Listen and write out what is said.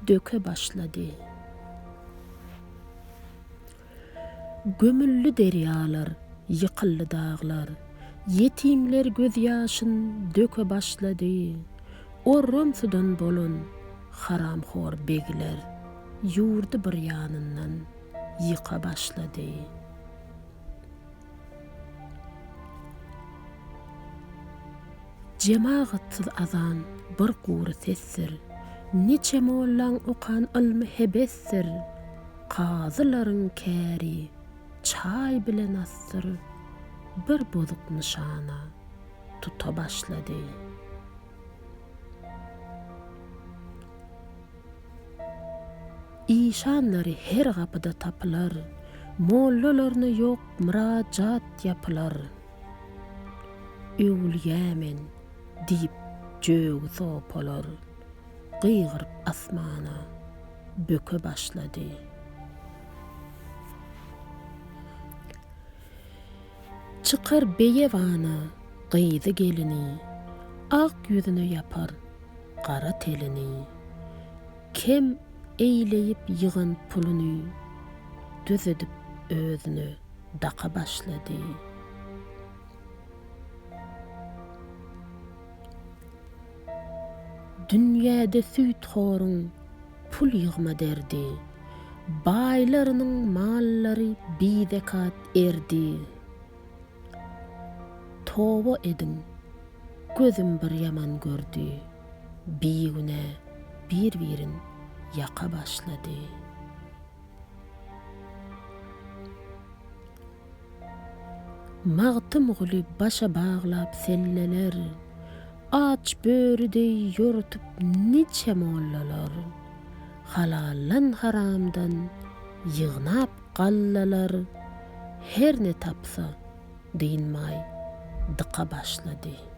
döke başlady. Gömüldi derýalar, ýykyldy daglar, Ýetimler gözýaşyn döke başlady. Orramsydan bolan haramhor begler Ýurdy bir ýanyndan ýyka başlady. Jemagatsyz azan bir gury sesdir, Niçe mollaň okan ylmy hebesdir, Kazylaryň käri çaý bilen asdyr, Bir bozuk nyşana tuta başlady. Işanlary her gapyda tapylar, Mollalaryna ýok myrajat ýapylar. Öwülýä men diýip jögi sopalar, Gygyryp asmana böke başlady. Çykar beýewana gyzy-gelini, Ak ýüzüne ýapar gara telini. Kem eýleýip ýygan puluny, Düzedip özüne daka başlady. Dünýäde süýthoruň pul ýygma derdi, Baýlarynyň mallary bizekat erdi. Toba ediň, gözüm bir ýaman gördi, Bigünä bir-birin ýaka başlady. Magtymguly başa baglap selleler, Aç böri deý ýortup niçe mollalar, Halaldan-haramdan ýygnap gallalar, Her ne tapsa, dynmaý dyka başlady.